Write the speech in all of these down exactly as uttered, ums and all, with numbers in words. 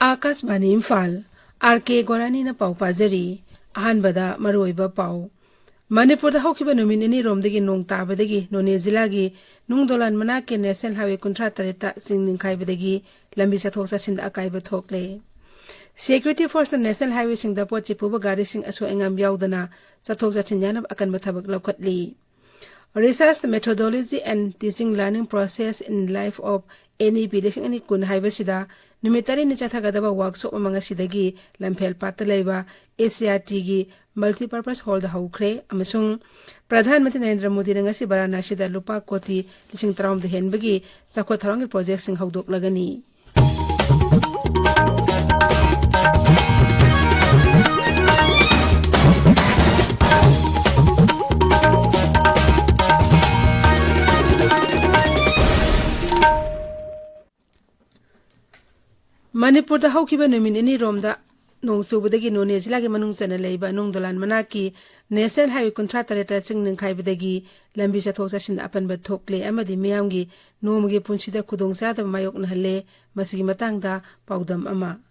ꯑꯥꯀꯥꯁꯕꯥꯅꯤ Imphal, R ꯀꯦ ꯒꯣꯔꯥꯅꯤꯅ ꯄꯥꯎ ꯄꯥꯖꯔꯤ꯫ ꯑꯍꯥꯟꯕꯗ ꯃꯔꯨꯑꯣꯏꯕ ꯄꯥꯎ꯫ ꯃꯅꯤꯄꯨꯔꯗ ꯍꯧꯈꯤꯕ ꯅꯨꯃꯤꯠ ꯅꯤꯅꯤꯔꯣꯝꯗꯒꯤ ꯅꯣꯡ ꯇꯥꯕꯗꯒꯤ ꯅꯣꯅꯦ ꯖꯤꯂꯥꯒꯤ ꯅꯨꯡ ꯗꯣꯂꯥꯟ ꯃꯅꯥꯛꯀꯤ ꯅꯦꯁꯅꯦꯜ ꯍꯥꯏꯋꯦ ꯀꯨꯟꯊ꯭ꯔꯥ ꯇꯔꯦꯠꯇ ꯆꯤꯡ ꯅꯤꯡꯈꯥꯏꯕꯗꯒꯤ ꯂꯝꯕꯤ ꯆꯠꯊꯣꯛ ꯆꯠꯁꯤꯟꯗ ꯑꯀꯥꯏꯕ ꯊꯣꯛꯂꯦ꯫ ꯁꯦꯀ꯭ꯌꯨꯔꯤꯇꯤ ꯐꯣꯔꯁꯅ ꯅꯦꯁꯅꯦꯜ ꯍꯥꯏꯋꯦꯁꯤꯡꯗ ꯄꯣꯠ ꯆꯩ ꯄꯨꯕ ꯒꯥꯔꯤꯁꯤꯡ ꯑꯁꯣꯏ ꯑꯉꯥꯝ ꯌꯥꯎꯗꯅ ꯆꯠꯊꯣꯛ ꯆꯠꯁꯤꯟ ꯌꯥꯅꯕ ꯑꯀꯟꯕ ꯊꯕꯛ ꯂꯧꯈꯠꯂꯤ꯫ Research Methodology and Teaching Learning Process in Life of N E P ꯂꯤꯁꯤꯡ ꯑꯅꯤ ꯀꯨꯟ ꯍꯥꯏꯕꯁꯤꯗ ꯅꯨꯃꯤꯠ ꯇꯔꯦꯠꯅꯤ ꯆꯠꯊꯒꯗꯕ ꯋꯥꯔꯛꯁꯣꯞ ꯑꯃ ꯉꯁꯤꯗꯒꯤ ꯂꯝꯐꯦꯜ ꯄꯥꯠꯇ ꯂꯩꯕ S C R T ꯒꯤ ꯃꯜꯇꯤꯄꯔꯄꯁ ꯍꯣꯜꯗ ꯍꯧꯈ꯭ꯔꯦ ꯑꯃꯁꯨꯡ ꯄ꯭ꯔꯙꯥꯟ ꯃꯟꯇ꯭ꯔꯤ ꯅꯔꯦꯟꯗ꯭ꯔ ꯃꯣꯗꯤꯅ ꯉꯁꯤ ꯕꯔꯥꯅꯥꯁꯤꯗ ꯂꯨꯄꯥ ꯀꯣꯇꯤ ꯂꯤꯁꯤꯡ ꯇꯔꯥꯍꯨꯝꯗꯣꯏ ꯍꯦꯟꯕꯒꯤ ꯆꯥꯎꯈꯠ ꯊꯧꯔꯥꯡꯒꯤ ꯄ꯭ꯔꯣꯖꯦꯛꯁꯤꯡ ꯍꯧꯗꯣꯛꯂꯒꯅꯤ꯫ ꯃꯅꯤꯄꯨꯔꯗ ꯍꯧꯈꯤꯕ ꯅꯨꯃꯤꯠ ꯅꯤꯅꯤꯔꯣꯝꯗ ꯅꯣꯡ ꯆꯨꯕꯗꯒꯤ ꯅꯣꯅꯦ ꯖꯤꯂꯥꯒꯤ ꯃꯅꯨꯡ ꯆꯟꯅ ꯂꯩꯕ ꯅꯨꯡ ꯗꯣꯂꯥꯟ ꯃꯅꯥꯛꯀꯤ ꯅꯦꯁꯅꯦꯜ ꯍꯥꯏꯋꯦ ꯀꯨꯟꯊ꯭ꯔꯥ ꯇꯔꯦꯠꯇ ꯆꯤꯡ ꯅꯤꯡꯈꯥꯏꯕꯗꯒꯤ ꯂꯝꯕꯤ ꯆꯠꯊꯣꯛ ꯆꯠꯁꯤꯟꯗ ꯑꯄꯟꯕ ꯊꯣꯛꯂꯦ ꯑꯃꯗꯤ ꯃꯤꯌꯥꯝꯒꯤ ꯅꯣꯡꯃꯒꯤ ꯄꯨꯟꯁꯤꯗ ꯈꯨꯗꯣꯡꯆꯥꯗꯕ ꯃꯥꯌꯣꯛꯅꯍꯜꯂꯦ꯫ ꯃꯁꯤꯒꯤ ꯃꯇꯥꯡꯗ ꯄꯥꯎꯗꯝ ꯑꯃ꯫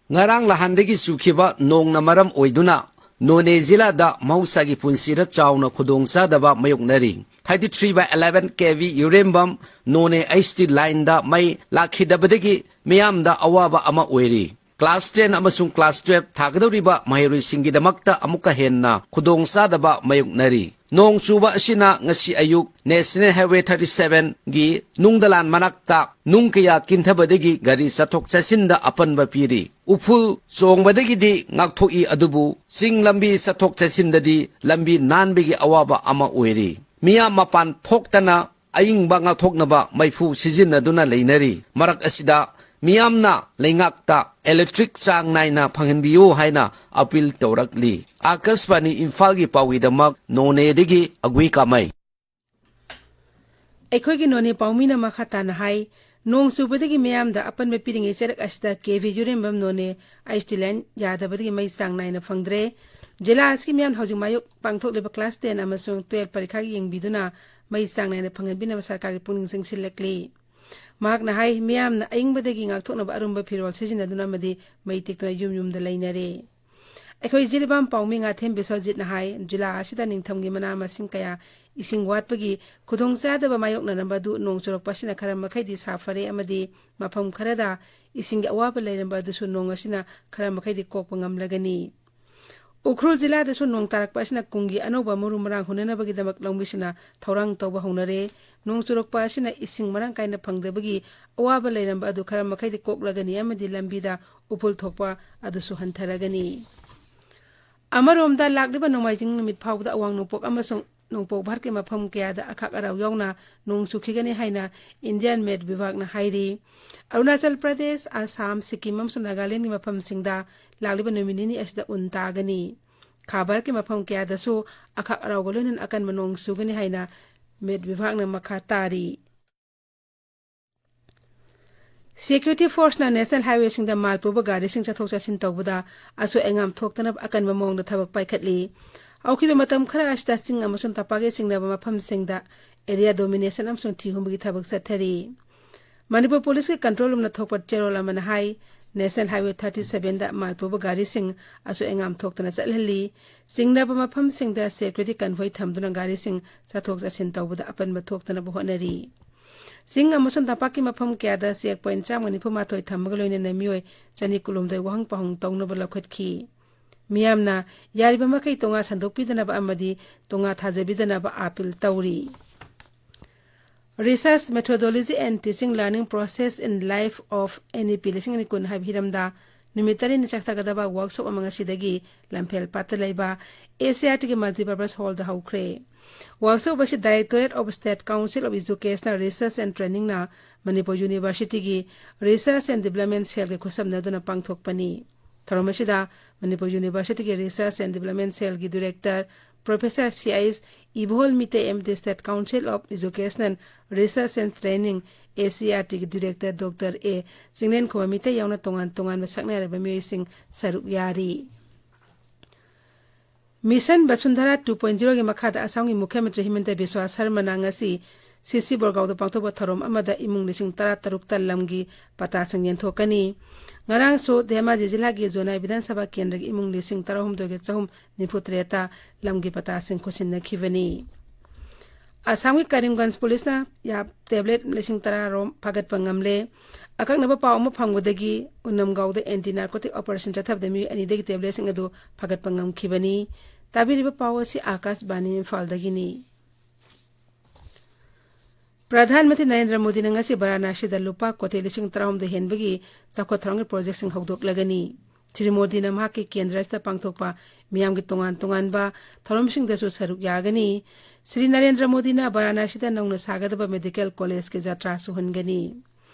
ꯉꯔꯥꯡ ꯅꯍꯥꯟꯗꯒꯤ ꯆꯨꯈꯤꯕ ꯅꯣꯡꯅ ꯃꯔꯝ ꯑꯣꯏꯗꯨꯅ ꯅꯣꯅꯦ ꯖꯤꯂꯥꯗ ꯃꯍꯧꯁꯥꯒꯤ ꯄꯨꯟꯁꯤꯗ ꯆꯥꯎꯅ ꯈꯨꯗꯣꯡꯆꯥꯗꯕ ꯃꯥꯌꯣꯛꯅꯔꯤ꯫ Thirty three by eleven K V ꯌꯨꯔꯦꯝꯕꯝ Noney H T line ꯗ ꯃꯩ ꯂꯥꯛꯈꯤꯗꯕꯗꯒꯤ ꯃꯤꯌꯥꯝꯗ ꯑꯋꯥꯕ ꯑꯃ ꯑꯣꯏꯔꯤ꯫ Class ten ꯑꯃꯁꯨꯡ class twelve ꯊꯥꯒꯗꯧꯔꯤꯕ ꯃꯍꯩꯔꯣꯏꯁꯤꯡꯒꯤꯗꯃꯛꯇ ꯑꯃꯨꯛꯀ ꯍꯦꯟꯅ ꯈꯨꯗꯣꯡꯆꯥꯗꯕ ꯃꯥꯌꯣꯛꯅꯔꯤ꯫ ꯅꯣꯡ ꯆꯨꯕ ꯑꯁꯤꯅ ꯉꯁꯤ ꯑꯌꯨꯛ National Highway thirty seven ꯒꯤ ꯅꯨꯡ ꯗꯂꯥꯟ ꯃꯅꯥꯛꯇ ꯅꯨꯡ ꯀꯌꯥ ꯀꯤꯟꯊꯕꯗꯒꯤ ꯒꯥꯔꯤ ꯆꯠꯊꯣꯛ ꯆꯠꯁꯤꯟꯗ ꯑꯄꯟꯕ ꯄꯤꯔꯤ꯫ ꯎꯐꯨꯜ ꯆꯣꯡꯕꯗꯒꯤꯗꯤ ꯉꯥꯛꯊꯣꯛꯏ, ꯑꯗꯨꯕꯨ ꯆꯤꯡ ꯂꯝꯕꯤ ꯆꯠꯊꯣꯛ ꯆꯠꯁꯤꯟꯗꯗꯤ ꯂꯝꯕꯤ ꯅꯥꯟꯕꯒꯤ ꯑꯋꯥꯕ ꯑꯃ ꯑꯣꯏꯔꯤ꯫ ꯃꯤꯌꯥꯝ ꯃꯄꯥꯟ ꯊꯣꯛꯇꯅ ꯑꯏꯪꯕ ꯉꯥꯛꯊꯣꯛꯅꯕ ꯃꯩꯐꯨ ꯁꯤꯖꯤꯟꯅꯗꯨꯅ ꯂꯩꯅꯔꯤ꯫ ꯃꯔꯛ ꯑꯁꯤꯗ ꯃꯤꯌꯥꯝꯅ ꯂꯩꯉꯥꯛꯇ electric ꯆꯥꯡ ꯅꯥꯏꯅ ꯐꯪꯍꯟꯕꯤꯌꯨ ꯍꯥꯏꯅ appeal ꯇꯧꯔꯛꯂꯤ꯫ ꯑꯥꯀꯥꯁꯕꯥꯅꯤ ꯏꯝꯐꯥꯜꯒꯤ ꯄꯥꯎꯒꯤꯗꯃꯛ ꯅꯣꯅꯦꯗꯒꯤ ꯑꯒꯨꯏ ꯀꯥꯃꯩ꯫ ꯑꯩꯈꯣꯏꯒꯤ ꯅꯣꯅꯦ ꯄꯥꯎꯃꯤꯅ ꯃꯈꯥ ꯇꯥꯅ ꯍꯥꯏ, ꯅꯣꯡ ꯆꯨꯕꯗꯒꯤ ꯃꯤꯌꯥꯝꯗ ꯑꯄꯟꯕ ꯄꯤꯔꯤꯉꯩ ꯆꯔꯛ ꯑꯁꯤꯗ K V ꯌꯨꯔꯦꯝꯕꯝ ꯅꯣꯅꯦ H T line ꯌꯥꯗꯕꯗꯒꯤ ꯃꯩ ꯆꯥꯡ ꯅꯥꯏꯅ ꯐꯪꯗ꯭ꯔꯦ꯫ ꯖꯤꯂꯥ ꯑꯁꯤꯒꯤ ꯃꯤꯌꯥꯝꯅ ꯍꯧꯖꯤꯛ ꯃꯥꯌꯣꯛ ꯄꯥꯡꯊꯣꯛꯂꯤꯕ class ten ꯑꯃꯁꯨꯡ twelve ꯄꯔꯤꯈꯥꯒꯤ ꯌꯦꯡꯕꯤꯗꯨꯅ ꯃꯩ ꯆꯥꯡ ꯅꯥꯏꯅ ꯐꯪꯍꯟꯕꯤꯅꯕ ꯁꯔꯀꯥꯔꯒꯤ ꯄꯨꯛꯅꯤꯡ ꯆꯤꯡꯁꯤꯜꯂꯛꯂꯤ꯫ ꯃꯍꯥꯛꯅ ꯍꯥꯏ, ꯃꯤꯌꯥꯝꯅ ꯑꯏꯪꯕꯗꯒꯤ ꯉꯥꯛꯊꯣꯛꯅꯕ ꯑꯔꯨꯝꯕ ꯐꯤꯔꯣꯜ ꯁꯤꯖꯤꯟꯅꯗꯨꯅ ꯑꯃꯗꯤ ꯃꯩ ꯇꯤꯛꯇꯨꯅ ꯌꯨꯝ ꯌꯨꯝꯗ ꯂꯩꯅꯔꯦ꯫ ꯑꯩꯈꯣꯏ ꯖꯤꯔꯤꯕꯥꯝ ꯄꯥꯎꯃꯤ ꯉꯥꯊꯦꯝ ꯕꯤꯁ꯭ꯋꯖꯤꯠꯅ ꯍꯥꯏ, ꯖꯤꯂꯥ ꯑꯁꯤꯗ ꯅꯤꯡꯊꯝꯒꯤ ꯃꯅꯥ ꯃꯁꯤꯡ ꯀꯌꯥ ꯏꯁꯤꯡ ꯋꯥꯠꯄꯒꯤ ꯈꯨꯗꯣꯡꯆꯥꯗꯕ ꯃꯥꯌꯣꯛꯅꯔꯝꯕ ꯑꯗꯨ ꯅꯣꯡ ꯆꯨꯔꯛꯄ ꯑꯁꯤꯅ ꯈꯔ ꯃꯈꯩꯗꯤ ꯁꯥꯐꯔꯦ ꯑꯃꯗꯤ ꯃꯐꯝ ꯈꯔꯗ ꯏꯁꯤꯡꯒꯤ ꯑꯋꯥꯕ ꯂꯩꯔꯝꯕ ꯑꯗꯨꯁꯨ ꯅꯣꯡ ꯑꯁꯤꯅ ꯈꯔ ꯃꯈꯩꯗꯤ ꯀꯣꯛꯄ ꯉꯝꯂꯒꯅꯤ꯫ ꯎꯈ꯭ꯔꯨꯜ ꯖꯤꯂꯥꯗꯁꯨ ꯅꯣꯡ ꯇꯥꯔꯛꯄ ꯑꯁꯤꯅ ꯀꯨꯝꯒꯤ ꯑꯅꯧꯕ ꯃꯔꯨ ꯃꯔꯥꯡ ꯍꯨꯟꯅꯅꯕꯒꯤꯗꯃꯛ ꯂꯧꯃꯤꯁꯤꯡꯅ ꯊꯧꯔꯥꯡ ꯇꯧꯕ ꯍꯧꯅꯔꯦ꯫ ꯅꯣꯡ ꯆꯨꯔꯛꯄ ꯑꯁꯤꯅ ꯏꯁꯤꯡ ꯃꯔꯥꯡ ꯀꯥꯏꯅ ꯐꯪꯗꯕꯒꯤ ꯑꯋꯥꯕ ꯂꯩꯔꯝꯕ ꯑꯗꯨ ꯈꯔ ꯃꯈꯩꯗꯤ ꯀꯣꯛꯂꯒꯅꯤ ꯑꯃꯗꯤ ꯂꯝꯕꯤꯗ ꯎꯐꯨꯜ ꯊꯣꯛꯄ ꯑꯗꯨꯁꯨ ꯍꯟꯊꯔꯒꯅꯤ꯫ ꯑꯃꯔꯣꯝꯗ, ꯂꯥꯛꯂꯤꯕ ꯅꯣꯡꯃꯥꯏꯖꯤꯡ ꯅꯨꯃꯤꯠ ꯐꯥꯎꯕꯗ ꯑꯋꯥꯡ ꯅꯣꯡꯄꯣꯛ ꯑꯃꯁꯨꯡ ꯅꯣꯡꯄꯣꯛ ꯚꯥꯔꯠꯀꯤ ꯃꯐꯝ ꯀꯌꯥꯗ ꯑꯈꯥꯛ ꯑꯔꯥꯎ ꯌꯥꯎꯅ ꯅꯣꯡ ꯆꯨꯈꯤꯒꯅꯤ ꯍꯥꯏꯅ ꯏꯟꯗꯤꯌꯥꯟ ꯃꯦꯠ ꯕꯤꯚꯥꯒꯅ ꯍꯥꯏꯔꯤ꯫ ꯑꯔꯨꯅꯥꯆꯜ ꯄ꯭ꯔꯗꯦꯁ, ꯑꯁꯥꯝ, ꯁꯤꯛꯀꯤꯝ ꯑꯃꯁꯨꯡ ꯅꯥꯒꯥꯂꯦꯟꯒꯤ ꯃꯐꯝꯁꯤꯡꯗ ꯂꯥꯛꯂꯤꯕ ꯅꯨꯃꯤꯠ ꯅꯤꯅꯤ ꯑꯁꯤꯗ ꯎꯟ ꯇꯥꯒꯅꯤ꯫ ꯈꯥ ꯚꯥꯔꯠꯀꯤ ꯃꯐꯝ ꯀꯌꯥꯗꯁꯨ ꯑꯈꯥꯛ ꯑꯔꯥꯎꯒ ꯂꯣꯏꯅꯅ ꯑꯀꯟꯕ ꯅꯣꯡ ꯆꯨꯒꯅꯤ ꯍꯥꯏꯅ ꯃꯦꯠ ꯕꯤꯚꯥꯒꯅ ꯃꯈꯥ ꯇꯥꯔꯤ꯫ ꯁꯦꯀ꯭ꯌꯨꯔꯤꯇꯤ ꯐꯣꯔꯁꯅ ꯅꯦꯁꯅꯦꯜ ꯍꯥꯏꯋꯦꯁꯤꯡꯗ ꯃꯥꯜ ꯄꯨꯕ ꯒꯥꯔꯤꯁꯤꯡ ꯆꯠꯊꯣꯛ ꯆꯠꯁꯤꯟ ꯇꯧꯕꯗ ꯑꯁꯣꯏ ꯑꯉꯥꯝ ꯊꯣꯛꯇꯅꯕ ꯑꯀꯟꯕ ꯃꯑꯣꯡꯗ ꯊꯕꯛ ꯄꯥꯏꯈꯠꯂꯤ꯫ ꯍꯧꯈꯤꯕ ꯃꯇꯝ ꯈꯔ ꯑꯁꯤꯗ ꯆꯤꯡ ꯑꯃꯁꯨꯡ ꯇꯝꯄꯥꯛꯀꯤ ꯆꯤꯡꯅꯕ ꯃꯐꯝꯁꯤꯡꯗ ꯑꯦꯔꯤꯌꯥ ꯗꯣꯃꯤꯅꯦꯁꯟ ꯑꯃꯁꯨꯡ ꯊꯤꯍꯨꯝꯕꯒꯤ ꯊꯕꯛ ꯆꯠꯊꯔꯤ꯫ ꯃꯅꯤꯄꯨꯔ ꯄꯨꯂꯤꯁꯀꯤ ꯀꯟꯇ꯭ꯔꯣꯜ ꯔꯨꯝꯅ ꯊꯣꯛꯄ ꯆꯦꯔꯣꯜ ꯑꯃꯅ ꯍꯥꯏ, ꯅꯦꯁꯅꯦꯜ ꯍꯥꯏꯋꯦ ꯊꯥꯔꯇꯤ ꯁꯚꯦꯟꯗ ꯃꯥꯜ ꯄꯨꯕ ꯒꯥꯔꯤꯁꯤꯡ ꯑꯁꯣꯏ ꯑꯉꯥꯝ ꯊꯣꯛꯇꯅ ꯆꯠꯍꯜꯂꯤ꯫ ꯆꯤꯡꯅꯕ ꯃꯐꯝꯁꯤꯡꯗ ꯁꯦꯀ꯭ꯌꯨꯔꯤꯇꯤ ꯀꯟꯚꯣꯏ ꯊꯝꯗꯨꯅ ꯒꯥꯔꯤꯁꯤꯡ ꯆꯠꯊꯣꯛ ꯆꯠꯁꯤꯟ ꯇꯧꯕꯗ ꯑꯄꯟꯕ ꯊꯣꯛꯇꯅꯕ ꯍꯣꯠꯅꯔꯤ꯫ ꯆꯤꯡ ꯑꯃꯁꯨꯡ ꯇꯝꯄꯥꯛꯀꯤ ꯃꯐꯝ ꯀꯌꯥꯗ ꯆꯦꯛ ꯄꯣꯏꯟꯠ ꯆꯥꯝꯃꯒ ꯅꯤꯐꯨ ꯃꯥꯊꯣꯏ ꯊꯝꯕꯒ ꯂꯣꯏꯅꯅ ꯃꯤꯑꯣꯏ ꯆꯅꯤ ꯀꯨꯟꯍꯨꯝꯗꯣꯏ ꯋꯥꯍꯪ ꯄꯥꯎꯍꯪ ꯇꯧꯅꯕ ꯂꯧꯈꯠꯈꯤ꯫ ꯃꯤꯌꯥꯝꯅ ꯌꯥꯔꯤꯕ ꯃꯈꯩ ꯇꯣꯉꯥ ꯁꯟꯗꯣꯛꯄꯤꯗꯅꯕ ꯑꯃꯗꯤ ꯇꯣꯉꯥ ꯊꯥꯖꯕꯤꯗꯅꯕ ꯑꯥꯄꯤꯜ ꯇꯧꯔꯤ꯫ Research Methodology and Teaching Learning Process in Life of N E P ꯂꯤꯁꯤꯡ ꯑꯅꯤ ꯀꯨꯟ ꯍꯥꯏꯕ ꯍꯤꯔꯝꯗ ꯅꯨꯃꯤꯠ ꯇꯔꯦꯠꯅꯤ ꯆꯠꯊꯒꯗꯕ ꯋꯥꯔꯛꯁꯣꯞ ꯑꯃ ꯉꯁꯤꯗꯒꯤ ꯂꯝꯐꯦꯜ ꯄꯥꯠꯇ ꯂꯩꯕ ꯑꯦ ꯁꯤ ꯑꯥꯔ ꯇꯤꯒꯤ ꯃꯜꯇꯤꯄꯔꯄꯁ ꯍꯣꯜꯗ ꯍꯧꯈ꯭ꯔꯦ꯫ ꯋꯥꯔꯛꯁꯣꯞ ꯑꯁꯤ Directorate of State Council of Educational Research and Trainingꯅ ꯃꯅꯤꯄꯨꯔ ꯌꯨꯅꯤꯚꯔꯁꯤꯇꯤꯒꯤ ꯔꯤꯁꯔꯆ ꯑꯦꯟ ꯗꯤꯕ꯭ꯂꯞꯃꯦꯟ ꯁꯦꯜꯒ ꯈꯨꯠꯁꯝꯅꯗꯨꯅ ꯄꯥꯡꯊꯣꯛꯄꯅꯤ꯫ ꯊꯧꯔꯝ ꯑꯁꯤꯗ ꯃꯅꯤꯄꯨꯔ ꯌꯨꯅꯤꯚꯔꯁꯤꯇꯤꯒꯤ ꯔꯤꯁꯔꯆ ꯑꯦꯟ ꯗꯤꯕ꯭ꯂꯞꯃꯦꯟ ꯁꯦꯜꯒꯤ director professor C H Ibohal Meitei ꯑꯃꯗꯤ State Council of Educational Research and Training, A C R ꯇꯤꯒꯤ ꯗꯤꯔꯦꯛꯇꯔ ꯗꯣꯛꯇꯔ ꯑꯦ ꯆꯤꯡꯂꯦꯟꯈꯣꯝꯕ ꯃꯤꯇꯩ ꯌꯥꯎꯅ ꯇꯣꯉꯥꯟ ꯇꯣꯉꯥꯟꯕ ꯁꯛꯅꯥꯏꯔꯕ ꯃꯤꯑꯣꯏꯁꯤꯡ ꯁꯔꯨꯛ ꯌꯥꯔꯤ꯫ ꯃꯤꯁꯟ ꯕꯁꯨꯟꯙꯔꯥ ꯇꯨ ꯄꯣꯏꯟꯠ ꯖꯤꯔꯣꯒꯤ ꯃꯈꯥꯗ ꯑꯁꯥꯝꯒꯤ ꯃꯨꯈ꯭ꯌ ꯃꯟꯇ꯭ꯔꯤ ꯍꯤꯃꯟꯇ ꯕꯤꯁ꯭ꯋꯥ ꯁꯔꯃꯅ ꯉꯁꯤ ꯁꯤ ꯁꯤ ꯕꯣꯔꯒꯥꯎꯗ ꯄꯥꯡꯊꯣꯛꯄ ꯊꯧꯔꯝ ꯑꯃꯗ ꯏꯃꯨꯡ ꯂꯤꯁꯤꯡ ꯇꯔꯥ ꯇꯔꯨꯛꯇ ꯂꯝꯒꯤ ꯄꯇꯥꯁꯤꯡ ꯌꯦꯟꯊꯣꯛꯀꯅꯤ꯫ ꯉꯔꯥꯡꯁꯨ ꯙꯦꯃꯥꯖꯤ ꯖꯤꯂꯥꯒꯤ ꯖꯣꯅꯥꯏ ꯕꯤꯙꯥꯟ ꯁꯚꯥ ꯀꯦꯟꯗ꯭ꯔꯒꯤ ꯏꯃꯨꯡ ꯂꯤꯁꯤꯡ ꯇꯔꯥꯍꯨꯝꯗꯣꯏꯒ ꯆꯍꯨꯝ ꯅꯤꯐꯨ ꯇꯔꯦꯠꯇ ꯂꯝꯒꯤ ꯄꯇꯥꯁꯤꯡ ꯈꯨꯠꯁꯤꯟꯅꯈꯤꯕꯅꯤ꯫ ꯑꯁꯥꯝꯒꯤ ꯀꯔꯤꯝꯒꯟꯖ ꯄꯨꯂꯤꯁꯅ ꯌꯥꯞ ꯇꯦꯕ꯭ꯂꯦꯠ ꯂꯤꯁꯤꯡ ꯇꯔꯥ ꯔꯣꯝ ꯐꯥꯒꯠꯄ ꯉꯝꯂꯦ꯫ ꯑꯀꯛꯅꯕ ꯄꯥꯎ ꯑꯃ ꯐꯪꯕꯗꯒꯤ ꯎꯅꯝꯒꯥꯎꯗ ꯑꯦꯟꯇꯤ ꯅꯥꯔꯀꯣꯇꯤꯛ ꯑꯣꯄꯔꯦꯁꯟ ꯆꯠꯊꯕꯗ ꯃꯤꯑꯣꯏ ꯑꯅꯤꯗꯒꯤ ꯇꯦꯕ꯭ꯂꯦꯠꯁꯤꯡ ꯑꯗꯨ ꯐꯥꯒꯠꯄ ꯉꯝꯈꯤꯕꯅꯤ꯫ ꯇꯥꯕꯤꯔꯤꯕ ꯄꯥꯎ ꯑꯁꯤ ꯑꯥꯀꯥꯁꯕꯥꯅꯤ ꯏꯝꯐꯥꯜꯗꯒꯤꯅꯤ꯫ ꯄ꯭ꯔꯙꯥꯟ ꯃꯟꯇ꯭ꯔꯤ ꯅꯔꯦꯟꯗ꯭ꯔ ꯃꯣꯗꯤꯅ ꯉꯁꯤ ꯚꯥꯔꯥꯅꯥꯁꯤꯗ ꯂꯨꯄꯥ ꯀꯣꯇꯤ ꯂꯤꯁꯤꯡ ꯇꯔꯥꯍꯨꯝꯗꯣꯏ ꯍꯦꯟꯕꯒꯤ ꯆꯥꯎꯈꯠ ꯊꯧꯔꯥꯡꯒꯤ ꯄ꯭ꯔꯣꯖꯦꯛꯁꯤꯡ ꯍꯧꯗꯣꯛꯂꯒꯅꯤ꯫ ꯁ꯭ꯔꯤ ꯃꯣꯗꯤꯅ ꯃꯍꯥꯛꯀꯤ ꯀꯦꯟꯗ꯭ꯔ ꯑꯁꯤꯗ ꯄꯥꯡꯊꯣꯛꯄ ꯃꯤꯌꯥꯝꯒꯤ ꯇꯣꯉꯥꯟ ꯇꯣꯉꯥꯟꯕ ꯊꯧꯔꯝꯁꯤꯡꯗꯁꯨ ꯁꯔꯨꯛ ꯌꯥꯒꯅꯤ꯫ ꯁ꯭ꯔꯤ ꯅꯔꯦꯟꯗ꯭ꯔ ꯃꯣꯗꯤꯅ ꯚꯥꯔꯥꯅꯥꯁꯤꯗ ꯅꯧꯅ ꯁꯥꯒꯗꯕ ꯃꯦꯗꯤꯀꯦꯜ ꯀꯣꯂꯦꯖꯀꯤ ꯖꯇ꯭ꯔꯥꯁꯨ ꯍꯨꯟꯒꯅꯤ꯫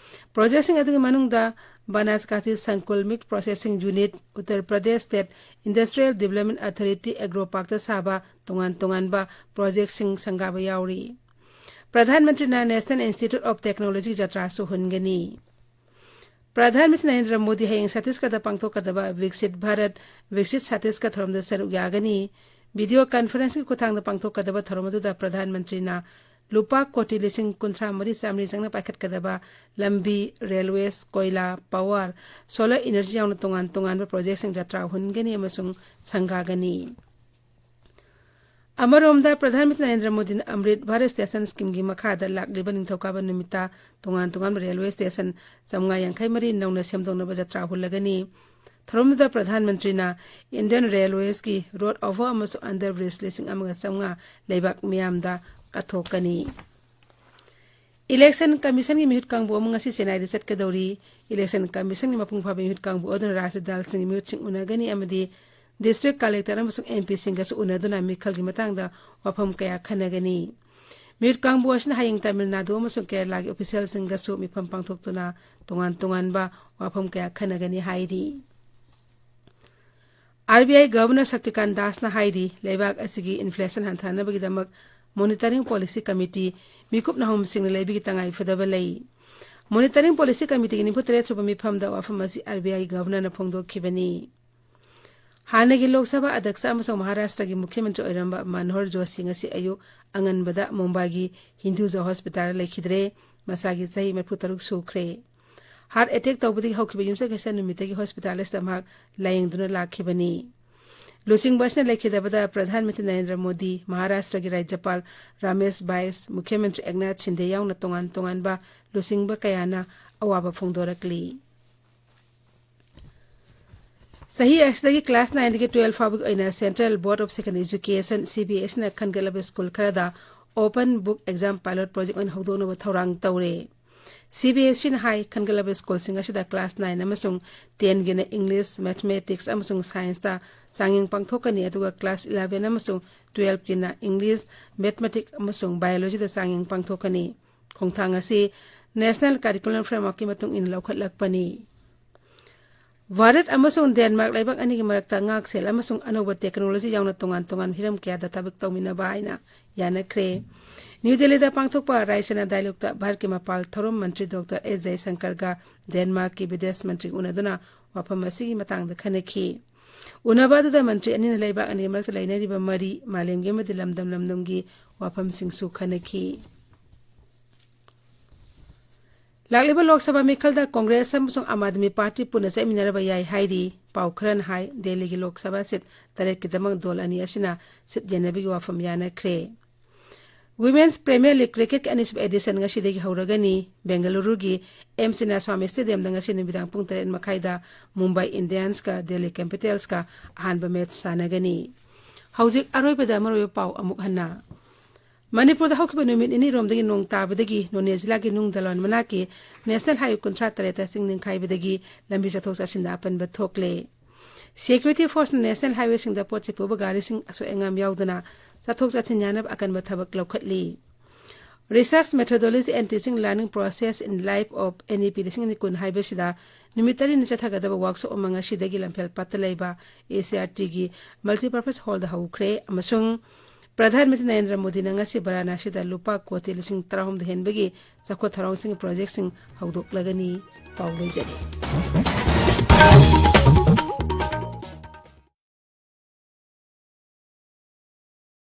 ꯄ꯭ꯔꯣꯖꯦꯛꯁꯤꯡ ꯑꯗꯨꯒꯤ ꯃꯅꯨꯡꯗ ꯕꯅꯥꯁꯀꯥꯊꯤ ꯁꯪꯀꯨꯜ meat processing unit, Uttar Pradesh state industrial development authority agro ꯄꯥꯔꯛꯇ ꯁꯥꯕ ꯇꯣꯉꯥꯟ ꯇꯣꯉꯥꯟꯕ ꯄ꯭ꯔꯣꯖꯦꯛꯁꯤꯡ ꯁꯪꯒꯥꯕ ꯌꯥꯎꯔꯤ꯫ ꯄ꯭ꯔꯙꯥꯟ ꯃꯟꯇ꯭ꯔꯤꯅ ꯅꯦꯁꯅꯦꯜ ꯏꯟꯁꯇꯤꯇ꯭ꯌꯨꯠ ꯑꯣꯐ ꯇꯦꯛꯅꯣꯂꯣꯖꯤ ꯖꯇ꯭ꯔꯥꯁꯨ ꯍꯨꯟꯒꯅꯤ꯫ ꯄ꯭ꯔꯙꯥꯟ ꯃꯟꯇ꯭ꯔꯤ ꯅꯔꯦꯟꯗ꯭ꯔ ꯃꯣꯗꯤ ꯍꯌꯦꯡ ꯁꯠꯇꯤꯁꯒꯔꯗ ꯄꯥꯡꯊꯣꯛꯀꯗꯕ ꯚꯤꯛꯁꯤꯠ ꯚꯥꯔꯠ, ꯚꯤꯛꯁꯤꯠ ꯁꯠꯇꯤꯁꯒꯔ ꯊꯧꯔꯝꯗ ꯁꯔꯨꯛ ꯌꯥꯒꯅꯤ꯫ ꯚꯤꯗꯤꯑꯣ ꯀꯟꯐꯔꯦꯟꯁꯀꯤ ꯈꯨꯠꯊꯥꯡꯗ ꯄꯥꯡꯊꯣꯛꯀꯗꯕ ꯊꯧꯔꯝ ꯑꯗꯨꯗ ꯄ꯭ꯔꯙꯥꯟ ꯃꯟꯇ꯭ꯔꯤꯅ ꯂꯨꯄꯥ ꯀꯣꯇꯤ ꯂꯤꯁꯤꯡ ꯀꯨꯟꯊ꯭ꯔꯥ ꯃꯔꯤ ꯆꯥꯃꯔꯤ ꯆꯪꯅ ꯄꯥꯏꯈꯠꯀꯗꯕ ꯂꯝꯕꯤ, ꯔꯦꯜꯋꯦꯁ, ꯀꯣꯏꯂꯥ, ꯄꯥꯋꯔ, ꯁꯣꯂꯔ ꯏꯅꯔꯖꯤ ꯌꯥꯎꯅ ꯇꯣꯉꯥꯟ ꯇꯣꯉꯥꯟꯕ ꯄ꯭ꯔꯣꯖꯦꯛꯁꯤꯡ ꯖꯇ꯭ꯔꯥ ꯍꯨꯟꯒꯅꯤ ꯑꯃꯁꯨꯡ ꯁꯪꯒꯥꯒꯅꯤ꯫ ꯑꯃꯔꯣꯝꯗ, ꯄ꯭ꯔꯙꯥꯟ ꯃꯟꯇ꯭ꯔꯤ ꯅꯔꯦꯟꯗ꯭ꯔ ꯃꯣꯗꯤꯅ ꯑꯃ꯭ꯔꯤꯠ ꯚꯥꯔꯠ ꯁ꯭ꯇꯦꯁꯟ ꯁ꯭ꯀꯤꯝꯒꯤ ꯃꯈꯥꯗ ꯂꯥꯛꯂꯤꯕ ꯅꯤꯡꯊꯧꯀꯥꯕ ꯅꯨꯃꯤꯠꯇ ꯇꯣꯉꯥꯟ ꯇꯣꯉꯥꯟꯕ ꯔꯦꯜꯋꯦ ꯁ꯭ꯇꯦꯁꯟ ꯆꯥꯃꯉꯥ ꯌꯥꯡꯈꯩ ꯃꯔꯤ ꯅꯧꯅ ꯁꯦꯝꯗꯣꯛꯅꯕ ꯖꯇ꯭ꯔꯥ ꯍꯨꯜꯂꯒꯅꯤ꯫ ꯊꯧꯔꯝꯗꯨꯗ ꯄ꯭ꯔꯙꯥꯟ ꯃꯟꯇ꯭ꯔꯤꯅ ꯏꯟꯗꯤꯌꯟ ꯔꯦꯜꯋꯦꯁꯀꯤ ꯔꯣꯗ ꯑꯣꯚꯔ ꯑꯃꯁꯨꯡ ꯑꯟꯗꯔ ꯕ꯭ꯔꯤꯖ ꯂꯤꯁꯤꯡ ꯑꯃꯒ ꯆꯥꯃꯉꯥ ꯂꯩꯕꯥꯛ ꯃꯤꯌꯥꯝꯗ ꯀꯠꯊꯣꯛꯀꯅꯤ꯫ ꯏꯂꯦꯛꯁꯟ ꯀꯃꯤꯁꯟꯒꯤ ꯃꯤꯍꯨꯠ ꯀꯥꯡꯕꯨ ꯑꯃ ꯉꯁꯤ ꯆꯦꯟꯅꯥꯏꯗ ꯆꯠꯀꯗꯧꯔꯤ꯫ ꯏꯂꯦꯛꯁꯟ ꯀꯃꯤꯁꯟꯒꯤ ꯃꯄꯨꯡ ꯐꯥꯕ ꯃꯤꯍꯨꯠ ꯀꯥꯡꯕꯨ ꯑꯗꯨꯅ ꯔꯥꯖ꯭ꯌ ꯗꯜꯁꯤꯡꯒꯤ ꯃꯤꯍꯨꯠꯁꯤꯡ ꯎꯅꯒꯅꯤ ꯑꯃꯗꯤ ꯗꯤꯁꯇ꯭ꯔꯤꯛ ꯀꯂꯦꯛꯇꯔ ꯑꯃꯁꯨꯡ ꯑꯦꯝ ꯄꯤꯁꯤꯡꯒꯁꯨ ꯎꯅꯗꯨꯅ ꯃꯤꯈꯜꯒꯤ ꯃꯇꯥꯡꯗ ꯋꯥꯐꯝ ꯀꯌꯥ ꯈꯟꯅꯒꯅꯤ꯫ ꯃꯤꯍꯨꯠ ꯀꯥꯡꯕꯨ ꯑꯁꯤꯅ ꯍꯌꯦꯡ ꯇꯥꯃꯤꯜ ꯅꯥꯗꯨ ꯑꯃꯁꯨꯡ ꯀꯦꯔꯂꯥꯒꯤ ꯑꯣꯐꯤꯁꯤꯌꯦꯜꯁꯤꯡꯒꯁꯨ ꯃꯤꯐꯝ ꯄꯥꯡꯊꯣꯛꯇꯨꯅ ꯇꯣꯉꯥꯟ ꯇꯣꯉꯥꯟꯕ ꯋꯥꯐꯝ ꯀꯌꯥ ꯈꯟꯅꯒꯅꯤ ꯍꯥꯏꯔꯤ꯫ ꯑꯥꯔ ꯕꯤ ꯑꯥꯏ ꯒꯚꯔꯅꯔ ꯁꯛꯇꯤꯀꯥꯟ ꯗꯥꯁꯅ ꯍꯥꯏꯔꯤ, ꯂꯩꯕꯥꯛ ꯑꯁꯤꯒꯤ ꯏꯟꯐ꯭ꯂꯦꯁꯟ ꯍꯟꯊꯍꯟꯅꯕꯒꯤꯗꯃꯛ ꯃꯣꯅꯤꯇꯔꯤꯡ ꯄꯣꯂꯤꯁꯤ ꯀꯃꯤꯇꯤ ꯃꯤꯀꯨꯞ ꯅꯍꯨꯝꯁꯤꯡꯅ ꯂꯩꯕꯒꯤ ꯇꯉꯥꯏ ꯐꯗꯕ ꯂꯩ꯫ ꯃꯣꯅꯤꯇꯔꯤꯡ ꯄꯣꯂꯤꯁꯤ ꯀꯃꯤꯇꯤꯒꯤ ꯅꯤꯐꯨ ꯇꯔꯦꯠ ꯁꯨꯕ ꯃꯤꯐꯝꯗ ꯋꯥꯐꯝ ꯑꯁꯤ ꯑꯥꯔ ꯕꯤ ꯑꯥꯏ ꯒꯚꯔꯅꯔꯅ ꯐꯣꯡꯗꯣꯛꯈꯤꯕꯅꯤ꯫ ꯍꯥꯟꯅꯒꯤ ꯂꯣꯛ ꯁꯚꯥ ꯑꯗ꯭ꯌꯛꯁ ꯑꯃꯁꯨꯡ ꯃꯍꯥꯔꯥꯁꯇ꯭ꯔꯒꯤ ꯃꯨꯈ꯭ꯌ ꯃꯟꯇ꯭ꯔꯤ ꯑꯣꯏꯔꯝꯕ ꯃꯅꯣꯍꯔ ꯖꯣꯁꯤ ꯉꯁꯤ ꯑꯌꯨꯛ ꯑꯉꯟꯕꯗ ꯃꯨꯝꯕꯥꯏꯒꯤ ꯍꯤꯟꯗꯨꯖꯥ ꯍꯣꯁꯄꯤꯇꯥꯜꯗ ꯂꯩꯈꯤꯗ꯭ꯔꯦ꯫ ꯃꯁꯥꯒꯤ ꯆꯍꯤ ꯃꯔꯤꯐꯨ ꯇꯔꯨꯛ ꯁꯨꯈ꯭ꯔꯦ꯫ ꯍꯥꯔꯠ ꯑꯦꯇꯦꯛ ꯇꯧꯕꯗꯒꯤ ꯍꯧꯈꯤꯕ ꯌꯨꯝꯁꯀꯩꯁ ꯅꯨꯃꯤꯠꯇꯒꯤ ꯍꯣꯁꯄꯤꯇꯥꯜ ꯑꯁꯤꯗ ꯃꯍꯥꯛ ꯂꯥꯌꯦꯡꯗꯨꯅ ꯂꯥꯛꯈꯤꯕꯅꯤ꯫ ꯂꯨꯆꯤꯡꯕ ꯑꯁꯤꯅ ꯂꯩꯈꯤꯗꯕꯗ ꯄ꯭ꯔꯙꯥꯟ ꯃꯟꯇ꯭ꯔꯤ ꯅꯔꯦꯟꯗ꯭ꯔ ꯃꯣꯗꯤ, ꯃꯍꯥꯔꯥꯁꯇ꯭ꯔꯒꯤ ꯔꯥꯖ꯭ꯌꯄꯥꯜ ꯔꯥꯃꯦꯁ ꯕꯥꯏꯁ, ꯃꯨꯈ꯭ꯌ ꯃꯟꯇ꯭ꯔꯤ ꯑꯦꯛꯅꯥꯊ ꯁꯤꯟꯗꯦ ꯌꯥꯎꯅ ꯇꯣꯉꯥꯟ ꯇꯣꯉꯥꯟꯕ ꯂꯨꯆꯤꯡꯕ ꯀꯌꯥꯅ ꯑꯋꯥꯕ ꯐꯣꯡꯗꯣꯔꯛꯂꯤ꯫ ꯆꯍꯤ ꯑꯁꯤꯗꯒꯤ ꯀ꯭ꯂꯥꯁ ꯅꯥꯏꯟꯗꯒꯤ ꯇꯨꯋꯦꯜꯐ ꯐꯥꯎꯕꯒꯤ ꯑꯣꯏꯅ Central Board of Secondary Education, C B S E, ꯅ ꯈꯟꯒꯠꯂꯕ ꯁ꯭ꯀꯨꯜ ꯈꯔꯗ Open Book Exam Pilot Project ꯑꯣꯏꯅ ꯍꯧꯗꯣꯛꯅꯕ ꯊꯧꯔꯥꯡ ꯇꯧꯔꯦ꯫ C B S E ꯅ ꯍꯥꯏ, ꯈꯟꯒꯠꯂꯕ ꯁ꯭ꯀꯨꯜꯁꯤꯡ ꯑꯁꯤꯗ ꯀ꯭ꯂꯥꯁ ꯅꯥꯏꯟ ꯑꯃꯁꯨꯡ ꯇꯦꯟꯒꯤꯅ ꯏꯪꯂꯤꯁ, ꯃꯦꯊꯃꯦꯇꯤꯛꯁ ꯑꯃꯁꯨꯡ ꯁꯥꯏꯟꯁꯇ ꯆꯥꯡꯌꯦꯡ ꯄꯥꯡꯊꯣꯛꯀꯅꯤ, ꯑꯗꯨꯒ ꯀ꯭ꯂꯥꯁ ꯏꯂꯦꯚꯦꯟ ꯑꯃꯁꯨꯡ ꯇꯨꯋꯦꯜꯐꯀꯤꯅ ꯏꯪꯂꯤꯁ, ꯃꯦꯊꯃꯦꯇꯤꯛꯁ ꯑꯃꯁꯨꯡ ꯕꯥꯏꯑꯣꯂꯣꯖꯤꯗ ꯆꯥꯡꯌꯦꯡ ꯄꯥꯡꯊꯣꯛꯀꯅꯤ꯫ ꯈꯣꯡꯊꯥꯡ ꯑꯁꯤ National Curriculum Framework ꯀꯤ ꯃꯇꯨꯡ ꯏꯟꯅ ꯂꯧꯈꯠꯂꯛꯄꯅꯤ꯫ ꯚꯥꯔꯠ ꯑꯃꯁꯨꯡ ꯗꯦꯟꯃꯥꯔꯛ ꯂꯩꯕꯥꯛ ꯑꯅꯤꯒꯤ ꯃꯔꯛꯇ ꯉꯥꯛꯁꯦꯜ ꯑꯃꯁꯨꯡ ꯑꯅꯧꯕ ꯇꯦꯛꯅꯣꯂꯣꯖꯤ ꯌꯥꯎꯅ ꯇꯣꯉꯥꯟ ꯇꯣꯉꯥꯟꯕ ꯍꯤꯔꯝ ꯀꯌꯥꯗ ꯊꯕꯛ ꯇꯧꯃꯤꯟꯅꯕ ꯍꯥꯏꯅ ꯌꯥꯅꯈ꯭ꯔꯦ꯫ ꯅ꯭ꯌꯨ ꯗꯦꯜꯂꯤꯗ ꯄꯥꯡꯊꯣꯛꯄ ꯔꯥꯏꯁꯤꯅꯥ ꯗꯥꯏꯂꯣꯒꯇ ꯚꯥꯔꯠꯀꯤ ꯃꯄꯥꯜ ꯊꯧꯔꯝ ꯃꯟꯇ꯭ꯔꯤ ꯗꯣꯛꯇꯔ ꯑꯦꯁ ꯖꯌꯁꯪꯀꯔꯒ ꯗꯦꯟꯃꯥꯔꯛꯀꯤ ꯕꯤꯗꯦꯁ ꯃꯟꯇ꯭ꯔꯤ ꯎꯅꯗꯨꯅ ꯋꯥꯐꯝ ꯑꯁꯤꯒꯤ ꯃꯇꯥꯡꯗ ꯈꯟꯅꯈꯤ꯫ ꯎꯅꯕ ꯑꯗꯨꯗ ꯃꯟꯇ꯭ꯔꯤ ꯑꯅꯤꯅ ꯂꯩꯕꯥꯛ ꯑꯅꯤꯒꯤ ꯃꯔꯛꯇ ꯂꯩꯅꯔꯤꯕ ꯃꯔꯤ, ꯃꯥꯂꯦꯝꯒꯤ ꯑꯃꯗꯤ ꯂꯝꯗꯝ ꯂꯝꯗꯝꯒꯤ ꯋꯥꯐꯝꯁꯤꯡꯁꯨ ꯈꯟꯅꯈꯤ꯫ ꯂꯥꯛꯂꯤꯕ ꯂꯣꯛ ꯁꯚꯥ ꯃꯤꯈꯜꯗ ꯀꯣꯡꯒ꯭ꯔꯦꯁ ꯑꯃꯁꯨꯡ ꯑꯥꯝ ꯑꯥꯗꯃꯤ ꯄꯥꯔꯇꯤ ꯄꯨꯟꯅ ꯆꯠꯃꯤꯟꯅꯔꯕ ꯌꯥꯏ ꯍꯥꯏꯔꯤ꯫ ꯄꯥꯎ ꯈꯔꯅ ꯍꯥꯏ, ꯗꯦꯜꯂꯤꯒꯤ ꯂꯣꯛ ꯁꯚꯥ ꯁꯤꯠ ꯇꯔꯦꯠꯀꯤꯗꯃꯛ ꯗꯣꯜ ꯑꯅꯤ ꯑꯁꯤꯅ ꯁꯤꯠ ꯌꯦꯟꯅꯕꯒꯤ ꯋꯥꯐꯝ ꯌꯥꯅꯈ꯭ꯔꯦ꯫ Women's Premier League cricket ꯀꯤ ꯑꯅꯤꯁꯨꯕ edition ꯉꯁꯤꯗꯒꯤ ꯍꯧꯔꯒꯅꯤ꯫ ꯕꯦꯡꯒꯂꯨꯔꯨꯒꯤ ꯑꯦꯝ ꯁꯤꯅꯥꯁ꯭ꯋꯥꯃꯤ Stadium ꯗ ꯉꯁꯤ ꯅꯨꯃꯤꯗꯥꯡ ꯄꯨꯡ ꯇꯔꯦꯠ ꯃꯈꯥꯏꯗ ꯃꯨꯝꯕꯥꯏ ꯏꯟꯗꯤꯌꯟꯁꯀ ꯗꯦꯜꯂꯤ ꯀꯦꯄꯤꯇꯦꯜꯁꯀ ꯑꯍꯥꯟꯕ ꯃꯦꯆ ꯁꯥꯟꯅꯒꯅꯤ꯫ ꯍꯧꯖꯤꯛ ꯑꯔꯣꯏꯕꯗ ꯃꯔꯨꯑꯣꯏꯕ ꯄꯥꯎ ꯑꯃꯨꯛ ꯍꯟꯅ꯫ ꯃꯅꯤꯄꯨꯔꯗ ꯍꯧꯈꯤꯕ ꯅꯨꯃꯤꯠ ꯅꯤꯅꯤꯔꯣꯝꯗꯒꯤ ꯅꯣꯡ ꯇꯥꯕꯗꯒꯤ ꯅꯣꯅꯦ ꯖꯤꯂꯥꯒꯤ ꯅꯨꯡ ꯗꯂꯣꯟ ꯃꯅꯥꯛꯀꯤ National Highway ꯀꯨꯟꯊ꯭ꯔꯥ ꯇꯔꯦꯠꯇ ꯆꯤꯡ ꯅꯤꯡꯈꯥꯏꯕꯗꯒꯤ ꯂꯝꯕꯤ ꯆꯠꯊꯣꯛ ꯆꯠꯁꯤꯟꯗ ꯑꯄꯟꯕ ꯊꯣꯛꯂꯦ꯫ Security Force ꯅ National Highway ꯁꯤꯡꯗ ꯄꯣꯠ ꯆꯩ ꯄꯨꯕ ꯒꯥꯔꯤꯁꯤꯡ ꯑꯁꯣꯏ ꯑꯉꯥꯝ ꯌꯥꯎꯗꯅ ꯆꯠꯊꯣꯛ ꯆꯠꯁꯤꯟ ꯌꯥꯅꯕ ꯑꯀꯟꯕ ꯊꯕꯛ ꯂꯧꯈꯠꯂꯤ꯫ Research Methodology and Teaching Learning Process in Light of N E P ꯂꯤꯁꯤꯡ ꯑꯅꯤ ꯀꯨꯟ ꯍꯥꯏꯕꯁꯤꯗ ꯅꯨꯃꯤꯠ ꯇꯔꯦꯠꯅꯤ ꯆꯠꯊꯒꯗꯕ workshop ꯑꯃ ꯉꯁꯤꯗꯒꯤ ꯂꯝꯐꯦꯜ ꯄꯥꯠꯇ ꯂꯩꯕ A C R T ꯒꯤ Multipurpose Hall ꯗ ꯍꯧꯈ꯭ꯔꯦ ꯑꯃꯁꯨꯡ ꯄ꯭ꯔꯙꯥꯟ ꯃꯟꯇ꯭ꯔꯤ ꯅꯔꯦꯟꯗ꯭ꯔ ꯃꯣꯗꯤꯅ ꯉꯁꯤ ꯕꯔꯥꯅꯥꯁꯤꯗ ꯂꯨꯄꯥ ꯀꯣꯇꯤ ꯂꯤꯁꯤꯡ ꯇꯔꯥꯍꯨꯝꯗꯣꯏ ꯍꯦꯟꯕꯒꯤ ꯆꯥꯎꯈꯠ ꯊꯧꯔꯥꯡꯁꯤꯡꯒꯤ project ꯁꯤꯡ ꯍꯧꯗꯣꯛꯂꯒꯅꯤ꯫ ꯄꯥꯎ ꯂꯣꯏꯖꯔꯦ꯫